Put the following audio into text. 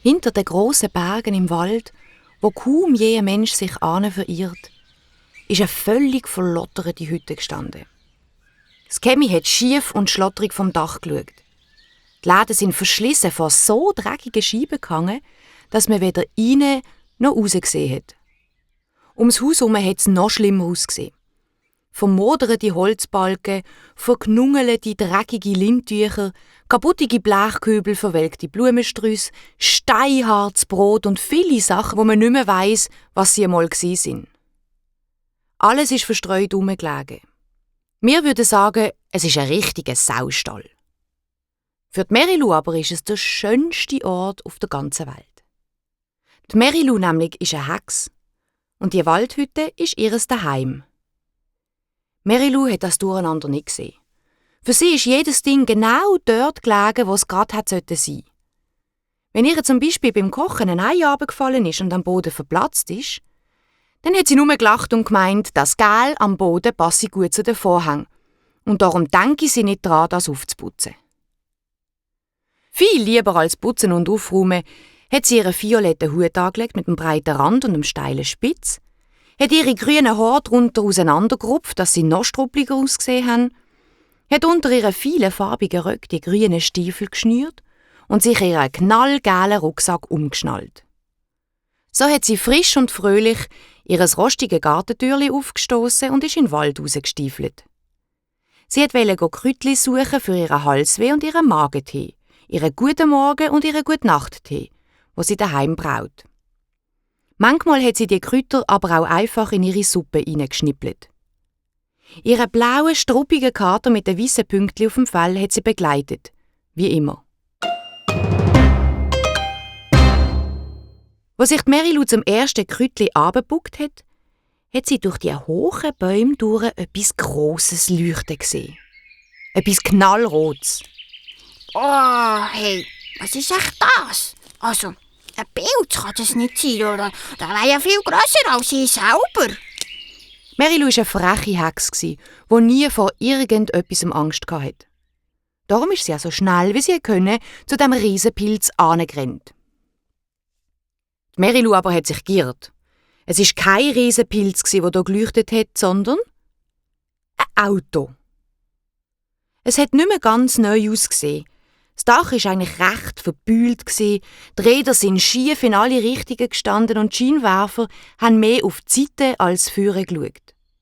Hinter den grossen Bergen im Wald, wo kaum je ein Mensch sich verirrt, ist eine völlig verlotterte Hütte gestanden. Das Chemie hat schief und schlotterig vom Dach geschaut. Die Läden sind verschlissen von so dreckigen Scheiben gehangen, dass man weder rein noch raus gesehen hat. Ums Haus herum hat es noch schlimmer ausgesehen. Vermoderte Holzbalken, verknungelte, dreckige Lindtücher, kaputtige Blechkübel, verwelkte Blumensträusse, steinhartes Brot und viele Sachen, wo man nicht mehr weiss, was sie einmal waren. Alles ist verstreut herumgelegen. Wir würden sagen, es ist ein richtiger Saustall. Für die Merilu aber ist es der schönste Ort auf der ganzen Welt. Die Merilu nämlich ist eine Hexe und die Waldhütte ist ihres Daheim. Merilu hat das Durcheinander nicht gesehen. Für sie ist jedes Ding genau dort gelegen, wo es gerade sein sollte. Wenn ihr zum Beispiel beim Kochen ein Ei runtergefallen ist und am Boden verplatzt ist, dann hat sie nur gelacht und gemeint, das Gel am Boden passe gut zu den Vorhängen. Und darum denke sie nicht daran, das aufzuputzen. Viel lieber als putzen und aufräumen, hat sie ihren violetten Hut angelegt mit einem breiten Rand und einem steilen Spitz, hat ihre grünen Haare darunter auseinandergerupft, dass sie noch struppliger ausgesehen haben, hat unter ihren vielen farbigen Röcken die grünen Stiefel geschnürt und sich ihren knallgelben Rucksack umgeschnallt. So hat sie frisch und fröhlich ihres rostige Gartentürli aufgestoßen und ist in den Wald rausgestiefelt. Sie wollte Kräutchen suchen für ihren Halsweh und ihren Magentee, ihren guten Morgen und ihren Gute-Nacht-Tee, wo sie daheim braut. Manchmal hat sie die Kräuter aber auch einfach in ihre Suppe hineingeschnippelt. Ihren blauen, struppigen Kater mit den weißen Pünktchen auf dem Fell hat sie begleitet, wie immer. Als sich die Merilu zum ersten Kräutchen runtergebeugt hat, hat sie durch die hohen Bäume durch etwas Grosses leuchten gesehen. Etwas Knallrotes. Oh, hey, was ist echt das? Also, ein Pilz kann das nicht sein, oder? Der wäre ja viel grösser als sie selber. Merilu war eine freche Hexe, die nie vor irgendetwas Angst hatte. Darum ist sie auch so schnell, wie sie konnte, zu diesem Riesenpilz angerannt. Merilu aber hat sich geirrt. Es war kein Riesenpilz, der hier geleuchtet hat, sondern ein Auto. Es hat nicht mehr ganz neu ausgesehen. Das Dach war eigentlich recht verbühlt. Die Räder sind schief in alle Richtungen gestanden und die Scheinwerfer haben mehr auf die Seite als vorne geschaut.